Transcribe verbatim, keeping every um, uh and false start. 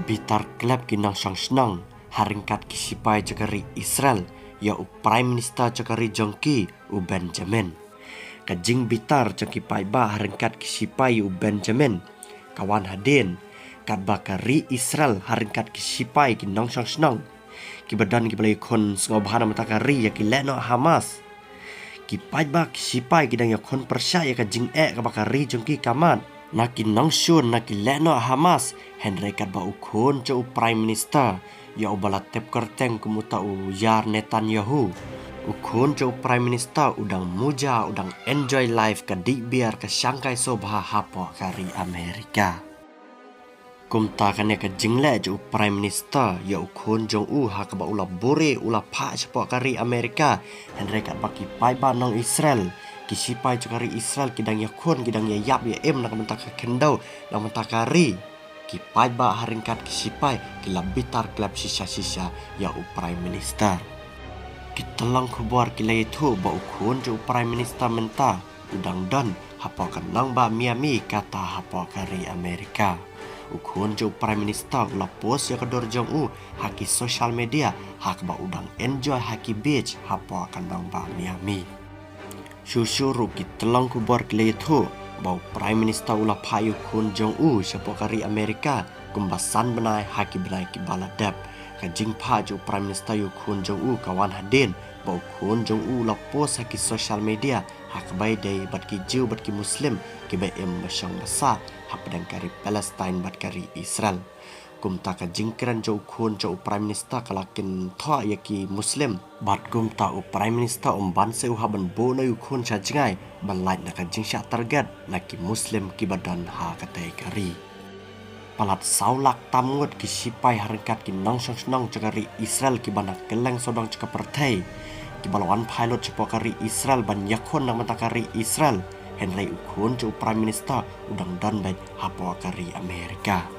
Bitar klep ki nongshong shnong ha ryngkat ki sipai jong ka ri Israel ïa u Prime Minister jong ka ri jong ki, u Benjamin. Ka jingbitar jong ki paidbah ha ryngkat ki sipai ïa u Benjamin ka wan hadien katba ka ri Israel ha ryngkat ki sipai ki nongshong shnong kiba don kiba la ïakhun sngewbha na ka bynta ka ri ïa ki lehnoh Hamas. Ki paidbah ki sipai ki dang ïakhun pyrshah ïa ka jingeh kaba ka ri jong ki ka mad na ki nongshun na ki lehnoh Hamas, hynrei katba u khun jong u Prime Minister, ïa uba la tip kyrteng kum uta u Yair Netanyahu, u khun jong u Prime Minister u dang muja, u dang enjoy life, ka dih biar, ka shangkai sngewbha hapoh ka ri Amerika. Kumta kane ka jingleh jong u Prime Minister ïa u khun jong u ha kaba u la buhrieh, u la phah shapoh ka ri Amerika, hynrei katba ki paidbah nong Israel, ki sipai jong ka ri Israel ki dang ïakhun, ki dang ïaïap ïaim na ka bynta ka khyndew, na ka bynta ka ri, ki paidbah ha ryngkat ki sipai ki la bitar klep shisha shisha ïa u Prime Minister. Ki tyllong khubor ki la ïathuh ba u khun jong u Prime Minister mynta u dang don hapoh ka nongbah Miami, kata hapoh ka ri Amerika. U khun jong u Prime Minister u la post ïa ka dur jong u ha ki social media ha kaba u dang enjoy ha ki beach hapoh ka nongbah Miami. Shuh shuh ruh ki tyllong khubor ki la ïathuh ba u Prime Minister u la phah ïa u khun jong u shapoh ka ri Amerika kumba san bnai ha ki bnai kiba la dep. Ka jingphah jong u Prime Minister ïa u khun jong u ka wan hadien ba u khun jong u u la post ha ki social media ha kaba ïadei bad ki Jew bad ki Muslim kiba im ba shong ba sah hapdeng ka ri Palestine bad ka ri Israel. Kumta ka jingkren jong u khun jong u Prime Minister ka la kynthoh ïa ki Muslim. Bad kumta u Prime Minister um banse u hap ban buh noh ïa u khun sha jngai ban lait na ka jingshah target na ki Muslim kiba don ha katei ka ri. Palat saw lak tam ngut ki sipai ha ryngkat ki nongshong shnong jong ka ri Israel kiba na kylleng sawdong jong ka pyrthei kiba la wan phai lut shapoh ka ri Israel ban ïakhun na ka bynta ka ri Israel, hynrei u khun jong u Prime Minister u dang don beit hapoh ka ri Amerika.